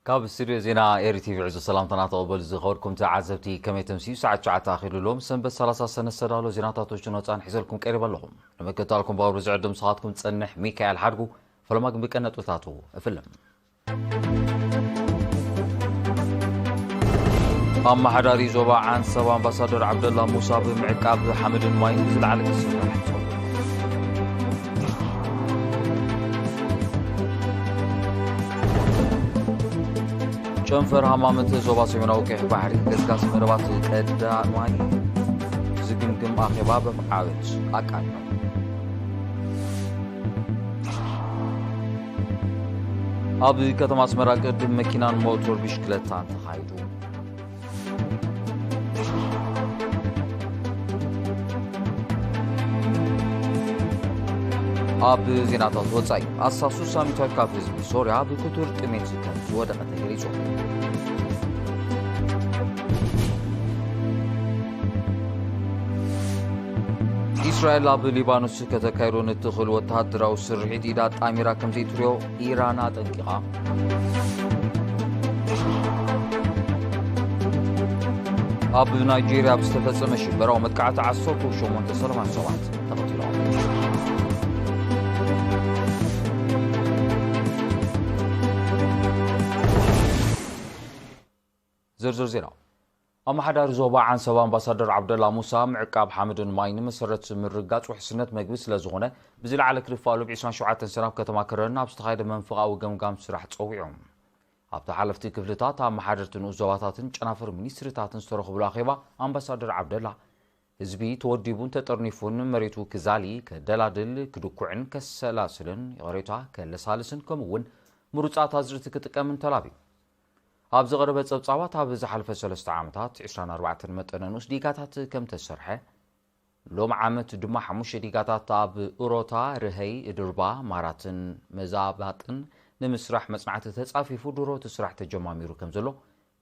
ካብ ስቱድዮ ዜና ኤሪ ቲቪ ዕዙዝ ሰላምታና ተቐበሉ። ዝኸበርኩም ተዓዘብቲ፣ ከመይ ተምስዩ? ሰዓት ትሽዓተ ኣኺሉ። ሎም ሰንበት ሰላሳ ሰነ ዝተዳሎ ዜናታት ውሽጥን ወጻእን ሒዘልኩም ቀሪበ ኣለኹ። ንምክትታልኩም ብቕርቢ ዝዕድም ስኻትኩም ጸንሕ ሚካኤል ሓድጉ። ፈለማ ግን ብቀን ነጥብታቱ እፍልም። ኣመሓዳሪ ዞባ ዓንሰባ ኣምባሳደር ዓብደላ ሙሳ ብምዕቃብ ሓመድን ማይን ብዝለዓለ ክስራሕ ጸዊዑ። ጨንፈር ሃማመት ዞባ ሰሜናዊ ቀይሕ ባሕሪ ገስጋስ መደባት ቀዳማይ ዝግምግም ኣኼባ ብምዓበት ኣቃኒዑ። ኣብ ከተማ ኣስመራ ቅድድም መኪናን ሞቶር ብሽክለታን ተኻይዱ። ኣብ ዜናታት ወጻኢ፣ ኣስታት ሱሳ ሚእታዊት ካብ ህዝቢ ሶርያ ብክቱር ጥሜት ከም ዝወደቐ ተገሊጹ። እስራኤል ኣብ ሊባኖስ ከተካይዶ ንትኽእል ወተሃደራዊ ስርሒት ኢዳ ኣጣሚራ ከም ዘይትሪኦ ኢራን ኣጠንቂቓ። ኣብ ናይጄርያ ኣብ ዝተፈጸመ ሽበራዊ መጥቃዕቲ ዓሰርተ ሸሞንተ ሰላማውያን ሰባት ተቐቲሎም። ዝርዝር ዜና። ኣመሓዳሪ ዞባ ዓንሰባ ኣምባሳደር ዓብደላ ሙሳ፣ ምዕቃብ ሓመድን ማይን መሰረት ምርግጋጽ ውሕስነት መግቢ ስለ ዝኾነ፣ ብዝለዓለ ክልፋሉ ብ ዕስራን ሸውዓተን ሰነ ኣብ ከተማ ከረን ኣብ ዝተኻየደ መንፈቓዊ ገምጋም ስራሕ ጸዊዖም። ኣብቲ ሓለፍቲ ክፍልታት፣ ኣመሓደርቲ ንኡስ ዞባታትን ጨናፍር ሚኒስትሪታትን ዝተረኽብሉ ኣኼባ፣ ኣምባሳደር ዓብደላ፣ ህዝቢ ተወዲቡን ተጠርኒፉን መሬቱ ክዛሊ፣ ከደላድል፣ ክድኩዕን ከሰላስልን፣ ይቕሬታ፣ ከለሳልስን ከምኡ እውን ምሩጻት ኣዝርእቲ ክጥቀምን ተላብዩ። ኣብ ዝቐረበ ጸብጻባት፣ ኣብ ዝሓለፈ ሰለስተ ዓመታት ዕስራን ኣርባዕተን መጠነ ንኡስ ዲጋታት ከም ተሰርሐ፣ ሎም ዓመት ድማ ሓሙሽተ ዲጋታት ኣብ እሮታ፣ ርሀይ፣ ድርባ፣ ማራትን መዛባጥን ንምስራሕ መጽናዕቲ ተጻፊፉ ድሮ እቲ ስራሕ ተጀማሚሩ ከም ዘሎ፣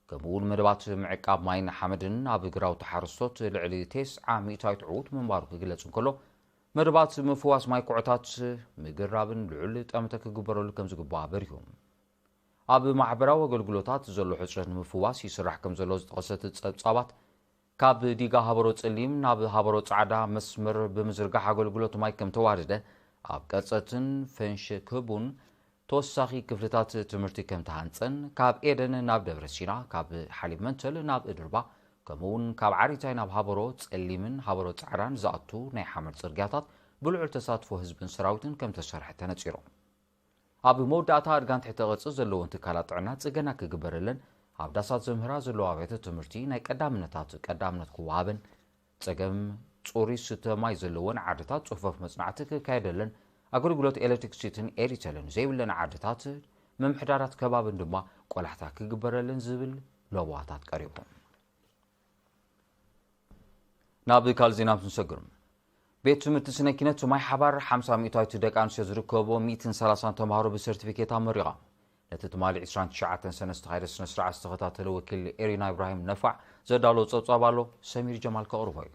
ከምኡ እውን መደባት ምዕቃብ ማይን ሓመድን ኣብ ግራውቲ ሓረስቶት ልዕሊ ተስዓ ሚእታዊት ዕዉት ምንባሩ ክግለጽ እንከሎ፣ መደባት ምፍዋስ ማይ ኩዕታት ምግራብን ልዑል ጠመተ ክግበረሉ ከም ዝግባእ ኣበሪሁ። ኣብ ማሕበራዊ ኣገልግሎታት ዘሎ ሕጽረት ንምፍዋስ ይስራሕ ከም ዘሎ ዝጠቐሰ እቲ ጸብጻባት፣ ካብ ዲጋ ሃበሮ ጸሊም ናብ ሃበሮ ጻዕዳ መስመር ብምዝርጋሕ ኣገልግሎት ማይ ከም ተዋደደ፣ ኣብ ቀርጸትን ፈንሽ ክቡን ተወሳኺ ክፍልታት ትምህርቲ ከም ተሃንጸን፣ ካብ ኤደን ናብ ደብረ ሲና፣ ካብ ሓሊብ መንተል ናብ እድርባ፣ ከምኡ እውን ካብ ዓሪታይ ናብ ሃበሮ ጸሊምን ሃበሮ ጻዕዳን ዝኣቱ ናይ ሓመድ ጽርግያታት ብልዑል ተሳትፎ ህዝብን ሰራዊትን ከም ተሰርሐ ተነጺሩ። ኣብ መወዳእታ፣ ኣድጋን ትሕተ ቅርጺ ዘለዎን ትካላት ጥዕና ጽገና ክግበረለን፣ ኣብ ዳሳት ዘምህራ ዘለዋ ኣብያተ ትምህርቲ ናይ ቀዳምነታት ቀዳምነት ክወሃበን፣ ጸገም ጽሩይ ስተ ማይ ዘለወን ዓድታት ጽፉፍ መጽናዕቲ ክካየደለን፣ ኣገልግሎት ኤሌክትሪክሲቲን ኤሪተልን ዘይብለን ዓድታት ምምሕዳራት ከባብን ድማ ቆላሕታ ክግበረለን ዝብል ለበዋታት ቀሪቡ። ናብ ካልእ ዜና ምስ ንሰግር፣ ቤት ትምህርቲ ስነ ኪነት ማይ ሓባር ሓምሳ ሚእታዊት ደቂ ኣንስትዮ ዝርከብዎ ሚእትን ሰላሳን ተምሃሮ ብሰርቲፊኬት ኣመሪቓ። ነቲ ትማሊ ዕስራን ትሽዓተን ሰነ ዝተኻየደ ስነ ስርዓት ዝተኸታተለ ወኪል ኤሪና ኢብራሂም ነፋዕ ዘዳለዎ ጸብጻብ ኣሎ፣ ሰሚር ጀማል ከቕርቦ እዩ።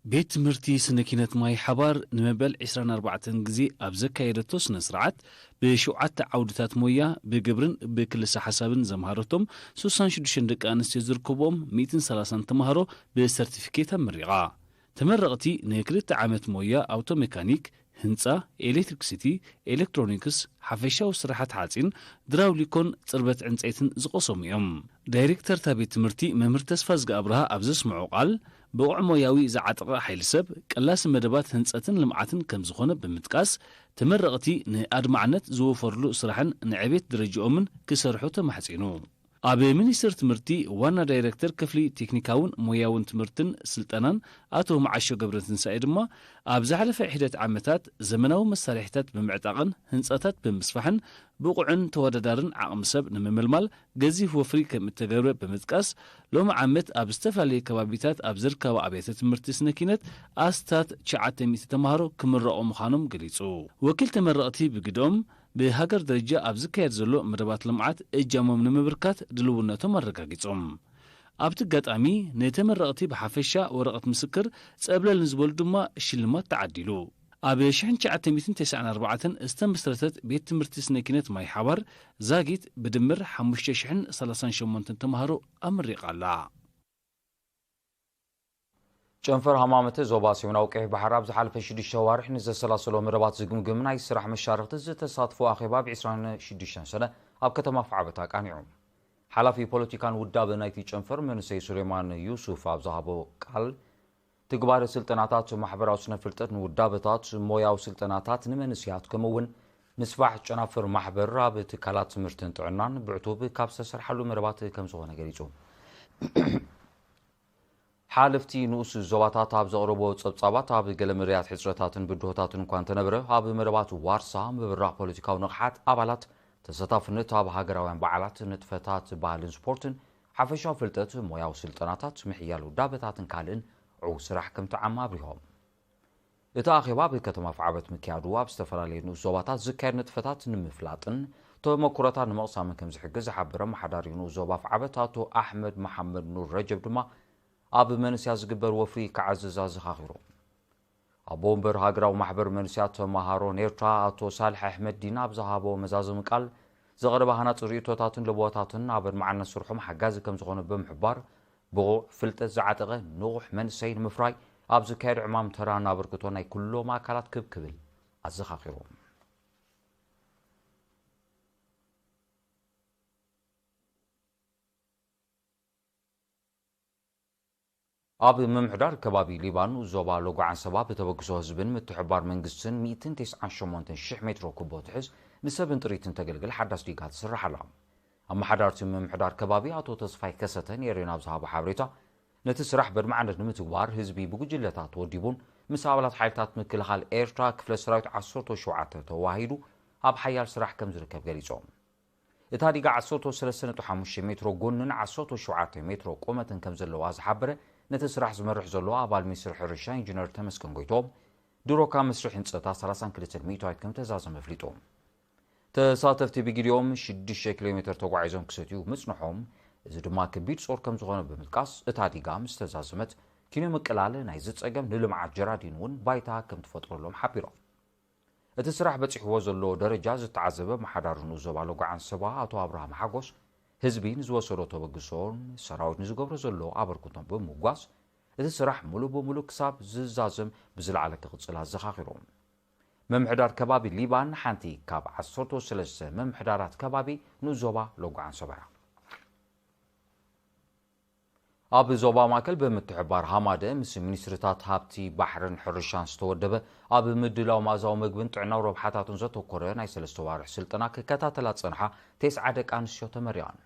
ቤት ትምህርቲ ስነ ኪነት ማይ ሓባር ንመበል ዕስራን ኣርባዕተን ግዜ ኣብ ዘካየደቶ ስነ ስርዓት፣ ብሸውዓተ ዓውድታት ሞያ፣ ብግብርን ብክልሰ ሓሳብን ዘምሃረቶም ሱሳን ሽዱሽተን ደቂ ኣንስትዮ ዝርከብዎም ሚእትን ሰላሳን ተምሃሮ ብሰርቲፊኬት ኣመሪቓ። ተመረቕቲ ንክልተ ዓመት ሞያ ኣውቶ ሜካኒክ፣ ህንጻ፣ ኤሌክትሪክሲቲ፣ ኤሌክትሮኒክስ፣ ሓፈሻዊ ስራሓት ሓጺን፣ ድራውሊኮን ጽርበት ዕንጸይትን ዝቐሰሙ እዮም። ዳይሬክተር እታ ቤት ትምህርቲ መምህር ተስፋዝጊ ኣብርሃ ኣብ ዘስምዖ ቃል፣ ብቑዕ ሞያዊ ዝዓጠቐ ሓይሊ ሰብ፣ ቀላሲ መደባት ህንጸትን ልምዓትን ከም ዝኾነ ብምጥቃስ፣ ተመረቕቲ ንኣድማዕነት ዝወፈርሉ ስራሕን ንዕቤት ደረጃኦምን ክሰርሑ ተማሕጺኑ። ኣብ ሚኒስቴር ትምህርቲ ዋና ዳይሬክተር ክፍሊ ቴክኒካውን ሞያውን ትምህርትን ስልጠናን ኣቶ መዓሾ ገብረትንሳኤ ድማ፣ ኣብ ዝሓለፈ ሒደት ዓመታት ዘመናዊ መሳርሒታት ብምዕጣቕን ህንጻታት ብምስፋሕን ብቑዕን ተወዳዳርን ዓቕሚ ሰብ ንምምልማል ገዚፍ ወፍሪ ከም እተገብረ ብምጥቃስ፣ ሎሚ ዓመት ኣብ ዝተፈላለዩ ከባቢታት ኣብ ዝርከባ ኣብያተ ትምህርቲ ስነ ኪነት ኣስታት ትሽዓተ ሚእቲ ተምሃሮ ክምረቑ ምዃኖም ገሊጹ። ወኪል ተመረቕቲ ብግድኦም፣ ብሃገር ደረጃ ኣብ ዝካየድ ዘሎ መደባት ልምዓት እጃሞም ንምብርካት ድልውነቶም ኣረጋጊጾም። ኣብቲ ኣጋጣሚ፣ ንተመረቕቲ ብሓፈሻ ወረቐት ምስክር፣ ጸብለል ንዝበሉ ድማ ሽልማት ተዓዲሉ። ኣብ ሽሕን ትሽዓተ ሚእትን ተስዓን ኣርባዕተን ዝተመስረተት ቤት ትምህርቲ ስነ ኪነት ማይ ሓባር ዛጊት ብድምር ሓሙሽተ ሽሕን ሰላሳን ሸሞንተን ተምሃሮ ኣመሪቓ ኣላ። ጨንፈር ሃማመተ ዞባ ሰሜናዊ ቀይሕ ባሕሪ ኣብ ዝሓለፈ ሽዱሽተ ኣዋርሕ ንዘሰላሰሎ መደባት ዝግምግም ናይ ስራሕ መሻርኽቲ ዝተሳትፎ ኣኼባ ኣብ ዕስራን ሽዱሽተን ሰነ ኣብ ከተማ ኣፍዓበት ኣቃኒዑ። ሓላፊ ፖለቲካን ውዳበ ናይቲ ጨንፈር መንእሰይ ሱሌማን ዩሱፍ ኣብ ዝሃቦ ቃል፣ ትግባረ ስልጠናታት ማሕበራዊ ስነ ፍልጠት ንውዳበታት፣ ሞያዊ ስልጠናታት ንመንእሰያት ከምኡ እውን ምስፋሕ ጨናፍር ማሕበር ኣብ ትካላት ትምህርትን ጥዕናን ብዕቱብ ካብ ዝተሰርሓሉ መደባት ከም ዝኾነ ገሊጹ። ሓለፍቲ ንኡስ ዞባታት ኣብ ዘቕረቦ ጸብጻባት፣ ኣብ ገለ መዳያት ሕጽረታትን ብድሆታትን እኳ እንተነበረ፣ ኣብ መደባት ዋርሳ ምብራቕ ፖለቲካዊ ንቕሓት ኣባላት፣ ተሳታፍነት ኣብ ሃገራውያን በዓላት፣ ንጥፈታት ባህልን ስፖርትን፣ ሓፈሻዊ ፍልጠት፣ ሞያዊ ስልጠናታት፣ ምሕያል ውዳበታትን ካልእን ዕዉት ስራሕ ከም ተዓማ ኣብሪሆም። እቲ ኣኼባ ኣብ ከተማ ኣፍዓበት ምክያዱ፣ ኣብ ዝተፈላለዩ ንኡስ ዞባታት ዝካየድ ንጥፈታት ንምፍላጥን ተመኩሮታት ንምቕሳምን ከም ዝሕግዝ ዝሓበረ ኣመሓዳሪ ንኡስ ዞባ ኣፍዓበት ኣቶ ኣሕመድ መሓመድ ኑር ረጀብ ድማ፣ ኣብ መንእሰያት ዝግበር ወፍሪ ክዓዝዝ ኣዘኻኺሩ። ኣቦ ወንበር ሃገራዊ ማሕበር መንእሰያት ተመሃሮን ኤርትራ ኣቶ ሳልሕ ኣሕመድ ዲን ኣብ ዝሃቦ መዛዘሚ ቃል፣ ዝቐረበ ሃናጺ ርእይቶታትን ለበዋታትን ኣብ ኣድማዕነት ስርሖም ሓጋዚ ከም ዝኾነ ብምሕባር፣ ብቑዕ ፍልጠት ዝዓጠቐ ንቑሕ መንእሰይ ንምፍራይ ኣብ ዝካየድ ዕማም ተራን ኣበርክቶ ናይ ኩሎም ኣካላት ክብ ክብል ኣዘኻኺሩ። ኣብ ምምሕዳር ከባቢ ሊባን ዞባ ሎጎ ዓንሰባ ብተበግሶ ህዝብን ምትሕብባር መንግስትን ሚእትን ተስዓን ሸሞንተን ሽሕ ሜትሮ ኩቦ ትሕዝ ንሰብን ጥሪትን ተገልግል ሓዳስ ዲጋ ትስራሕ ኣላ። ኣመሓዳርቲ ምምሕዳር ከባቢ ኣቶ ተስፋይ ከሰተ ንኤሬና ኣብ ዝሃቦ ሓበሬታ፣ ነቲ ስራሕ በድማዕነት ንምትግባር ህዝቢ ብጉጅለታት ተወዲቡን ምስ ኣባላት ሓይልታት ምክልኻል ኤርትራ ክፍለ ሰራዊት ዓሰርተ ሸውዓተ ተዋሂዱ ኣብ ሓያል ስራሕ ከም ዝርከብ ገሊጾም። እታ ዲጋ ዓሰርተ ሰለስተ ነጥቢ ሓሙሽተ ሜትሮ ጎንን ዓሰርተ ሸውዓተ ሜትሮ ቁመትን ከም ዘለዋ ዝሓበረ ነቲ ስራሕ ዝመርሕ ዘሎ ኣባል ሚኒስትሪ ሕርሻ ኢንጂነር ተመስገን ጎይቶም፣ ድሮ ካብ መስርሕ ህንጸታ ሰላሳን ክልተን ሚእታዊት ከም ተዛዘመ ኣፍሊጡ። ተሳተፍቲ ብግዲኦም ሽዱሽተ ኪሎ ሜትር ተጓዒዞም ክሰትዩ ምጽንሖም፣ እዚ ድማ ከቢድ ጾር ከም ዝኾነ ብምጥቃስ፣ እታ ዲጋ ምስ ተዛዘመት ኪኖ ምቅላል ናይዚ ጸገም ንልምዓት ጀራዲን እውን ባይታ ከም ትፈጥረሎም ሓቢሮም። እቲ ስራሕ በጺሕዎ ዘሎ ደረጃ ዝተዓዘበ ኣመሓዳሪ ንኡስ ዞባ ሎጎ ዓንሰባ ኣቶ ኣብርሃም ሓጎስ፣ ህዝቢ ንዝወሰዶ ተበግሶን ሰራዊት ንዝገብሮ ዘሎ ኣበርክቶን ብምምጓስ፣ እቲ ስራሕ ሙሉእ ብሙሉእ ክሳብ ዝዛዘም ብዝለዓለ ክቕጽል ኣዘኻኺሩ። ምምሕዳር ከባቢ ሊባን ሓንቲ ካብ ዓሰርተ ሰለስተ ምምሕዳራት ከባቢ ንኡስ ዞባ ሎጎ ዓንሰባ እያ። ኣብ ዞባ ማእከል ብምትሕብባር ሃማደ ምስ ሚኒስትሪታት ሃብቲ ባሕርን ሕርሻን ዝተወደበ ኣብ ምድላው መኣዛዊ መግብን ጥዕናዊ ረብሓታቱን ዘተኮረ ናይ ሰለስተ ዋርሕ ስልጠና ክከታተላ ዝጸንሓ ተስዓ ደቂ ኣንስትዮ ተመሪቐን።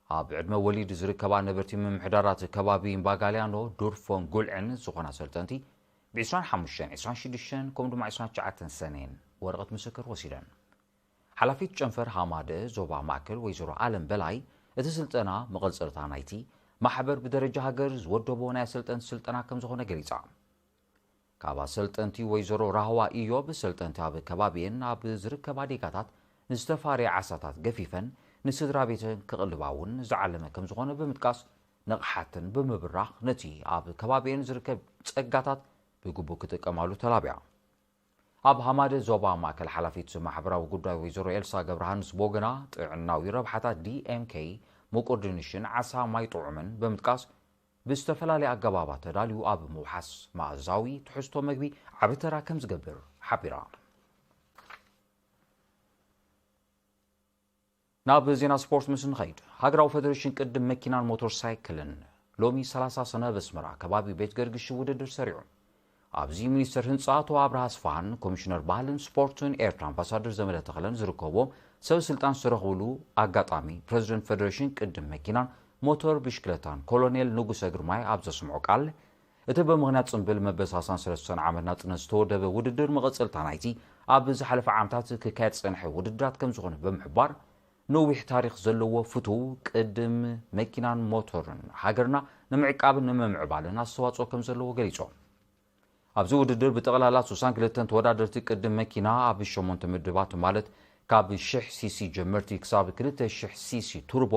ኣብ ዕድመ ወሊድ ዝርከባ ነበርቲ ምምሕዳራት ከባቢ እምባጋልያኖ፣ ዱርፎን ጉልዕን ዝኾና ሰልጠንቲ፣ ብ ዕስራን ሓሙሽተን፣ ዕስራን ሽዱሽተን፣ ከምኡ ድማ ዕስራን ትሽዓተን ሰኔን ወረቐት ምስክር ወሲደን። ሓላፊት ጨንፈር ሃማደ ዞባ ማእከል ወይዘሮ ኣለም በላይ፣ እቲ ስልጠና መቐጸልታ ናይቲ ማሕበር ብደረጃ ሃገር ዝወደቦ ናይ ኣሰልጠንቲ ስልጠና ከም ዝኾነ ገሊጻ። ካብ ኣሰልጠንቲ ወይዘሮ ራህዋ ኢዮብ፣ ሰልጠንቲ ኣብ ከባቢኤን ኣብ ዝርከባ ዴጋታት ንዝተፋረየ ዓሳታት ገፊፈን ንስድራ ቤተን ክቕልባ እውን ዝዓለመ ከም ዝኾነ ብምጥቃስ፣ ንቕሓተን ብምብራኽ ነቲ ኣብ ከባቢኤን ዝርከብ ጸጋታት ብግቡእ ክጥቀማሉ ተላቢያ። ኣብ ሃማደ ዞባ ማእከል ሓላፊት ማሕበራዊ ጉዳይ ወይዘሮ ኤልሳ ገብረሃንስ ብወገና፣ ጥዕናዊ ረብሓታት ዲኤምኬ፣ ምቁር ድንሽን ዓሳ ማይ ጥዑምን ብምጥቃስ፣ ብዝተፈላለየ ኣገባባት ተዳልዩ ኣብ ምውሓስ መኣዛዊ ትሕዝቶ መግቢ ዓቢ ተራ ከም ዝገብር ሓቢራ። ናብ ዜና ስፖርት ምስ ንኸይድ፣ ሃገራዊ ፈደሬሽን ቅድም መኪናን ሞተር ሳይክልን ሎሚ ሰላሳ ሰነ ኣብ ኣስመራ ከባቢ ቤት ገርግሽ ውድድር ሰሪዑ። ኣብዚ ሚኒስተር ህንጻ ኣቶ ኣብርሃ ኣስፋሃን ኮሚሽነር ባህልን ስፖርትን ኤርትራ ኣምባሳደር ዘመደ ተኽለን ዝርከብዎም ሰብ ስልጣን ዝተረኽብሉ ኣጋጣሚ፣ ፕረዚደንት ፈደሬሽን ቅድም መኪናን ሞተር ብሽክለታን ኮሎኔል ንጉሰ ግርማይ ኣብ ዘስምዖ ቃል፣ እቲ ብምኽንያት ጽምብል መበል ሰላሳን ሰለስተን ዓመት ናጽነት ዝተወደበ ውድድር መቐጸልታ ናይቲ ኣብ ዝሓለፈ ዓመታት ክካየድ ዝጸንሐ ውድድራት ከም ዝኾነ ብምሕባር፣ ነዊሕ ታሪኽ ዘለዎ ፍቱው ቅድም መኪናን ሞተርን ሃገርና ንምዕቃብን ንምምዕባልን ኣስተዋጽኦ ከም ዘለዎ ገሊጾም። ኣብዚ ውድድር ብጠቕላላ ስሳን ክልተን ተወዳደርቲ ቅድም መኪና ኣብ ሸሞንተ ምድባት፣ ማለት ካብ ሽሕ ሲሲ ጀመርቲ ክሳብ ክልተ ሽሕ ሲሲ ቱርቦ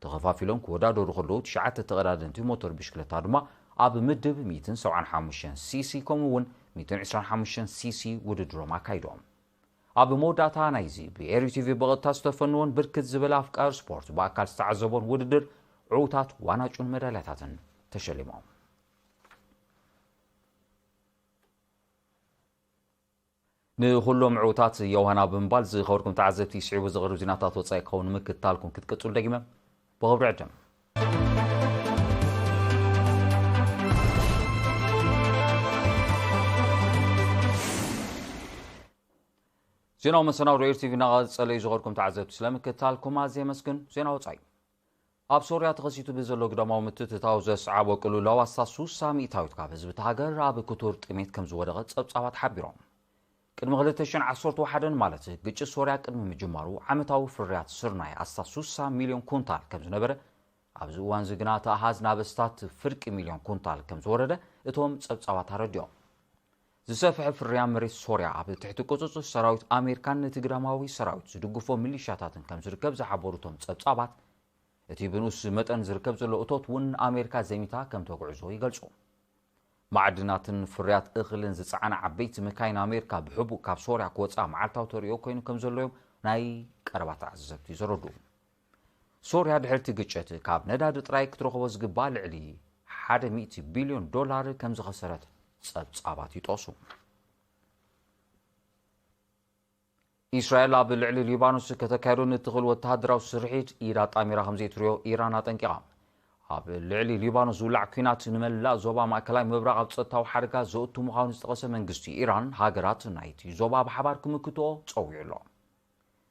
ተኸፋፊሎም ክወዳደሩ ከለዉ፣ ትሽዓተ ተቐዳደምቲ ሞተር ብሽክለታ ድማ ኣብ ምድብ ሚእትን ሰብዓን ሓሙሽተን ሲሲ ከምኡ እውን ሚእትን ዕስራን ሓሙሽተን ሲሲ ውድድሮም ኣካይዶም። ኣብ መወዳእታ ናይዚ ብኤሪ ቲቪ ብቐጥታ ዝተፈንዎን ብርክት ዝበለ ኣፍቃሪ ስፖርት ብኣካል ዝተዓዘቦን ውድድር ዕዉታት ዋናጩን መዳልያታትን ተሸሊሞም። ንኹሎም ዕዉታት ዮሃና ብምባል ዝኸበርኩም ተዓዘብቲ ስዒቡ ዝቐርብ ዜናታት ወጻኢ ክኸውን ንምክትታልኩም ክትቅጽሉ ደጊመ ብኽብሪ ዕድም። ዜናዊ መሰናዶ ኤር ቲቪ እናቐጸለ እዩ። ዝኸበርኩም ተዓዘብቲ ስለምክትታልኩም ኣዝየ የመስግን። ዜና ወጻኢ። ኣብ ሶርያ ተኸሲቱ ብዘሎ ግዳማዊ ምትእትታው ዘስዓቦ ቅልውላው ኣስታት ሱሳ ሚእታዊት ካብ ህዝቢ እቲ ሃገር ኣብ ክቱር ጥሜት ከም ዝወደቐ ጸብጻባት ሓቢሮም። ቅድሚ ክልተ ሽሕን ዓሰርተ ሓደን ማለት ግጭት ሶርያ ቅድሚ ምጅማሩ ዓመታዊ ፍርያት ስርናይ ኣስታት ሱሳ ሚልዮን ኩንታል ከም ዝነበረ፣ ኣብዚ እዋን እዚ ግና እቲ ኣሃዝ ናብ ኣስታት ፍርቂ ሚልዮን ኩንታል ከም ዝወረደ እቶም ጸብጻባት ኣረዲኦም። ዝሰፍሐ ፍርያ መሬት ሶርያ ኣብ ትሕቲ ቁጽጽር ሰራዊት ኣሜሪካን ነቲ ግዳማዊ ሰራዊት ዝድግፎ ሚሊሻታትን ከም ዝርከብ ዝሓበሩ እቶም ጸብጻባት፣ እቲ ብንኡስ መጠን ዝርከብ ዘሎ እቶት እውን ኣሜሪካ ዘሚታ ከም ተጉዕዞ ይገልጹ። ማዕድናትን ፍርያት እኽልን ዝጸዓና ዓበይቲ መካይን ኣሜሪካ ብሕቡእ ካብ ሶርያ ክወጻ መዓልታዊ ተርእዮ ኮይኑ ከም ዘሎ እዮም ናይ ቀረባ ተዓዘብቲ ዘረድኡ። ሶርያ ድሕርቲ ግጭት ካብ ነዳዲ ጥራይ ክትረኽቦ ዝግባእ ልዕሊ ሓደ ሚእቲ ቢልዮን ዶላር ከም ዝኸሰረት ጸብጻባት ይጠቕሱ። ኢስራኤል ኣብ ልዕሊ ሊባኖስ ከተካይዶ ንትኽእል ወተሃደራዊ ስርሒት ኢድ ኣጣሚራ ከም ዘይትሪኦ ኢራን ኣጠንቂቓ። ኣብ ልዕሊ ሊባኖስ ዝውላዕ ኲናት ንመላእ ዞባ ማእከላይ ምብራቕ ኣብ ጸጥታዊ ሓደጋ ዘእቱ ምዃኑ ዝጠቐሰ መንግስቲ ኢራን፣ ሃገራት ናይቲ ዞባ ብሓባር ክምክትኦ ጸዊዑ ኣሎ።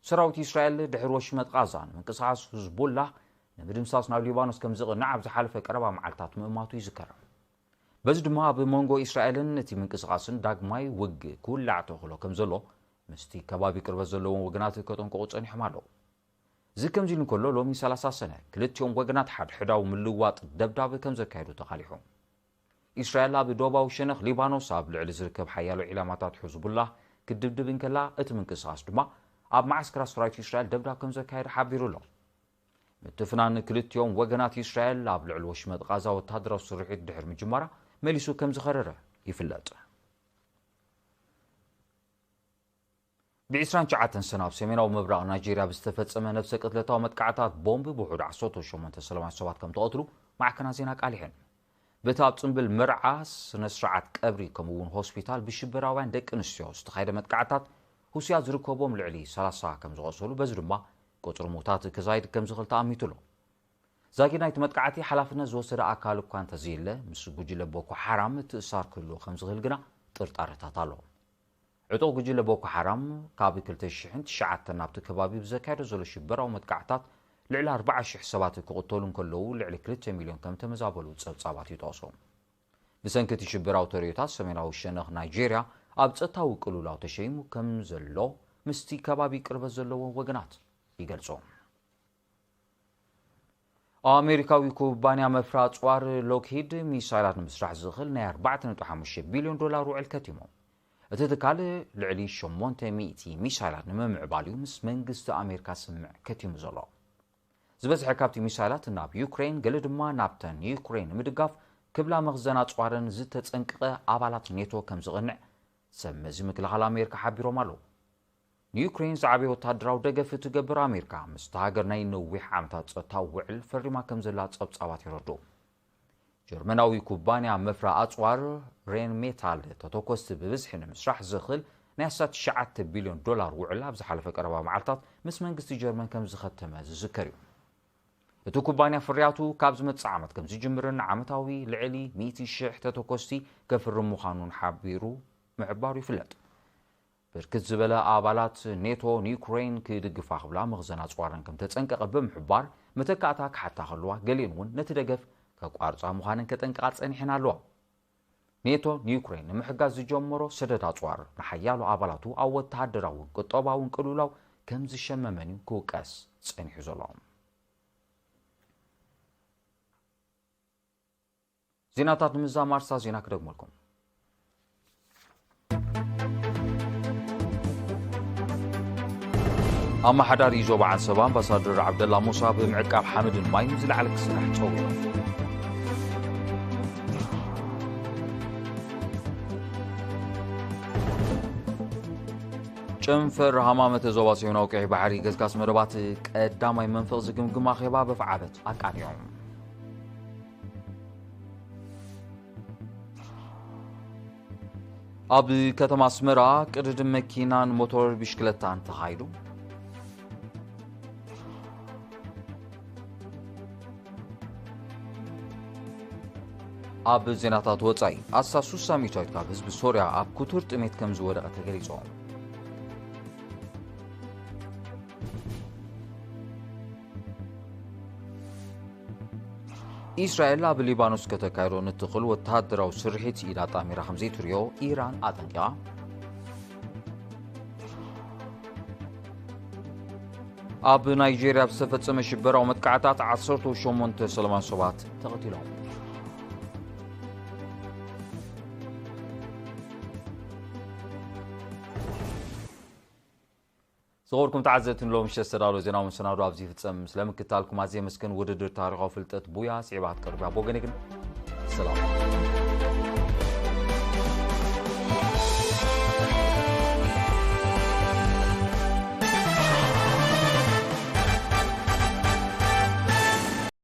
ሰራዊት ኢስራኤል ድሕሪ ወሽመጥ ቓዛ ንምንቅስቓስ ህዝቡላህ ንምድምሳስ ናብ ሊባኖስ ከም ዝቕናዕ ኣብ ዝሓለፈ ቀረባ መዓልታት ምእማቱ ይዝከር። በዚ ድማ ኣብ መንጎ ኢስራኤልን እቲ ምንቅስቓስን ዳግማይ ውግእ ክውላዕ ተኽእሎ ከም ዘሎ ምስቲ ከባቢ ቅርበት ዘለዎም ወገናት ከጠንቅቑ ጸኒሖም ኣለዉ። እዚ ከምዚ ኢሉ እንከሎ፣ ሎሚ ሰላሳ ሰነ ክልቲኦም ወገናት ሓድሕዳዊ ምልውዋጥ ደብዳብ ከም ዘካየዱ ተቓሊሑ። ኢስራኤል ኣብ ዶባዊ ሸነኽ ሊባኖስ ኣብ ልዕሊ ዝርከብ ሓያሎ ዒላማታት ሕዝቡላህ ክትድብድብ እንከላ፣ እቲ ምንቅስቓስ ድማ ኣብ መዓስከራት ሰራዊት ኢስራኤል ደብዳብ ከም ዘካየደ ሓቢሩ ኣሎ። ምትፍናን ክልቲኦም ወገናት ኢስራኤል ኣብ ልዕሊ ወሽመጥ ቓዛ ወተሃደራዊ ስርሒት ድሕሪ ምጅማራ መሊሱ ከም ዝኸረረ ይፍለጥ። ብዒስራን ትሽዓተን ሰነ ኣብ ሰሜናዊ ምብራቕ ናይጄርያ ብዝተፈጸመ ነፍሰ ቅትለታዊ መጥቃዕታት ቦምብ ብውሑድ ዓሰርተ ሸሞንተ ሰላማውያን ሰባት ከም ተቐትሉ ማዕከናት ዜና ኣቃሊሐን። በቲ ኣብ ጽምብል መርዓ፣ ስነ ስርዓት ቀብሪ ከምኡ እውን ሆስፒታል ብሽበራውያን ደቂ ኣንስትዮ ዝተኻየደ መጥቃዕታት፣ ህሱያት ዝርከቦም ልዕሊ ሰላሳ ከም ዝቖሰሉ፣ በዚ ድማ ቁጽሪ ምዉታት ክዛይድ ከም ዝኽእል ተኣሚቱ ኣሎ። ዛጊድ ናይቲ መጥቃዕቲ ሓላፍነት ዝወሰደ ኣካል እኳ እንተዘየለ፣ ምስ ጉጅለ ቦኮ ሓራም ምትእስሳር ክህልዎ ከም ዝኽእል ግና ጥርጣረታት ኣሎ። ዕጡቕ ጉጅለ ቦኮ ሓራም ካብ ክልተ ሽሕን ትሽዓተን ናብቲ ከባቢ ብዘካየዶ ዘሎ ሽበራዊ መጥቃዕታት ልዕሊ ኣርባዓ ሽሕ ሰባት ክቕተሉ እንከለዉ፣ ልዕሊ ክልተ ሚልዮን ከም ተመዛበሉ ጸብጻባት ይጠቕሱ። ብሰንኪ እቲ ሽበራዊ ተርእዮታት፣ ሰሜናዊ ሸነኽ ናይጄርያ ኣብ ጸጥታዊ ቅልውላው ተሸይሙ ከም ዘሎ ምስቲ ከባቢ ቅርበት ዘለዎም ወገናት ይገልጹ። ኣሜሪካዊ ኩባንያ መፍረ ኣጽዋር ሎክሂድ ሚሳይላት ንምስራሕ ዝኽእል ናይ ኣርባዕተ ነጥቢ ሓሙሽተ ቢልዮን ዶላር ውዕል ከቲሙ። እቲ ትካል ልዕሊ ሸሞንተ ሚእቲ ሚሳይላት ንምምዕባል እዩ ምስ መንግስቲ ኣሜሪካ ስምምዕ ከቲሙ ዘሎ። ዝበዝሐ ካብቲ ሚሳይላት ናብ ዩክሬን፣ ገለ ድማ ናብተን ንዩክሬን ንምድጋፍ ክብላ መኽዘን ኣጽዋረን ዝተጸንቀቐ ኣባላት ኔቶ ከም ዝቕንዕ ሰብ መዚ ምክልኻል ኣሜሪካ ሓቢሮም ኣለዉ። ንዩክሬን ዝዓበየ ወተሃደራዊ ደገፍ እትገብር ኣሜሪካ፣ ምስታ ሃገር ናይ ነዊሕ ዓመታት ጸጥታዊ ውዕል ፈሪማ ከም ዘላ ጸብጻባት የረድኡ። ጀርመናዊ ኩባንያ መፍረ ኣጽዋር ሬን ሜታል፣ ተተኮስቲ ብብዝሒ ንምስራሕ ዘኽእል ናይ ኣስታት ትሽዓተ ቢልዮን ዶላር ውዕል ኣብ ዝሓለፈ ቀረባ መዓልታት ምስ መንግስቲ ጀርመን ከም ዝኸተመ ዝዝከር እዩ። እቲ ኩባንያ ፍርያቱ ካብ ዝመጽእ ዓመት ከም ዝጅምርን ዓመታዊ ልዕሊ ሚእቲ ሽሕ ተተኮስቲ ከፍርም ምዃኑን ሓቢሩ ምሕባሩ ይፍለጥ። ብርክት ዝበለ ኣባላት ኔቶ ንዩክሬን ክድግፋ ክብላ መኽዘን ኣጽዋረን ከም ተጸንቀቐ ብምሕባር፣ መተካእታ ክሓታ ከለዋ፣ ገሊአን እውን ነቲ ደገፍ ከቋርጻ ምዃነን ከጠንቅቓ ጸኒሐን ኣለዋ። ኔቶ ንዩክሬን ንምሕጋዝ ዝጀመሮ ሰደድ ኣጽዋር፣ ንሓያሎ ኣባላቱ ኣብ ወተሃደራውን ቁጠባውን ቅልውላው ከም ዝሸመመን እዩ ክውቀስ ጸኒሑ ዘሎ። ዜናታት ንምዛም ኣርሳ ዜና ክደግመልኩም። ኣመሓዳሪ ዞባ ዓንሰባ ኣምባሳደር ዓብደላ ሙሳ ብምዕቃብ ሓመድን ማይን ዝለዓለ ክስራሕ ጸዊዑ። ጨንፈር ሃማመተ ዞባ ሰሜናዊ ቀይሕ ባሕሪ ገስጋስ መደባት ቀዳማይ መንፈቕ ዝግምግም ኣኼባ በፍዓበት ኣቃኒዖም። ኣብ ከተማ ኣስመራ ቅድድም መኪናን ሞቶር ብሽክለታን ተኻይዱ። ኣብ ዜናታት ወጻኢ፣ ኣስታት ሱሳ ሚእታዊት ካብ ህዝቢ ሶርያ ኣብ ክቱር ጥሜት ከም ዝወደቐ ተገሊጹ። ኢስራኤል ኣብ ሊባኖስ ከተካይዶ ንትኽእል ወተሃደራዊ ስርሒት ኢድ ኣጣሚራ ከም ዘይትሪኦ ኢራን ኣጠንቂቓ። ኣብ ናይጄርያ ብዝተፈጸመ ሽበራዊ መጥቃዕታት ዓሰርተ ሸሞንተ ሰላማውያን ሰባት ተቐቲሎም። ዝኸበርኩም ተዓዘብቲ፣ ንሎሚ ምሸት ዝተዳለወ ዜናዊ መሰናዶ ኣብዚ ይፍጸም። ስለምክታልኩም ኣዝየ የመስግን። ውድድር ታሪኻዊ ፍልጠት ቡያ ስዒባ ክትቀርብ እያ። ብወገነይ ግን ሰላም።